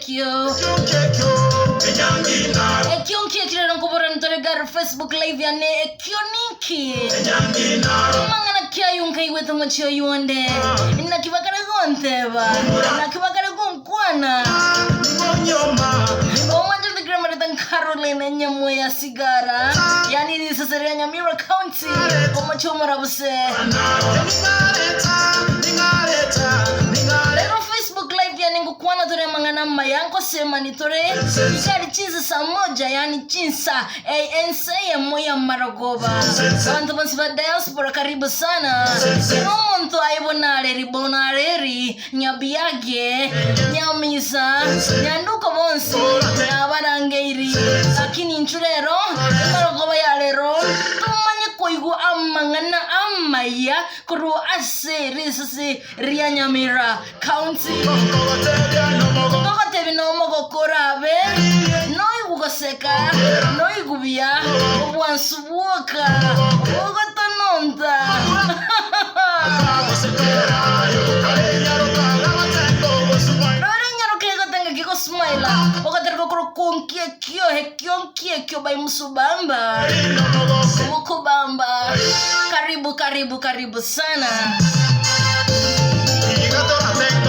nkiekio. Ekio nkiekio rero nkoborani tore gari Facebook live yane ekio ninki? Mang'ana ki ayio nkaigwete omochie oyio onde? Naki bakare gonteba? Naki bakare gonkwana? Omwanchete Gramarita Caroline Nyamoya Sigara, yani risase ria Nyamira County, omochie omorabuse. Rero Facebook live yani ngokwana tore amang'ana amaya nkosemani tore igari chinsa saa moja yani chinsa ensa eyemo y'amarogoba. Abanto bonsi ba diaspora karibu sana. Kera omonto aye bonareri bonareri Nyabiage, Nyamisa, Nyanduko bonsi nabarangeiri. Lakini inchu rero, emarogoba ya rero, tomanye koigwa amang'ana amaya korwa ase risase ria Nyamira County. Togotebia nomogoko orabe, noigwe goseka, noigwe buya, obwansu bwoka bogotononta. Rora enyaroka egotenga kegosmaila, ogotereka okorokwa nkiekio, ekio nkiekio by Musubamba. Mukubamba. Karibu, karibu, karibu sana.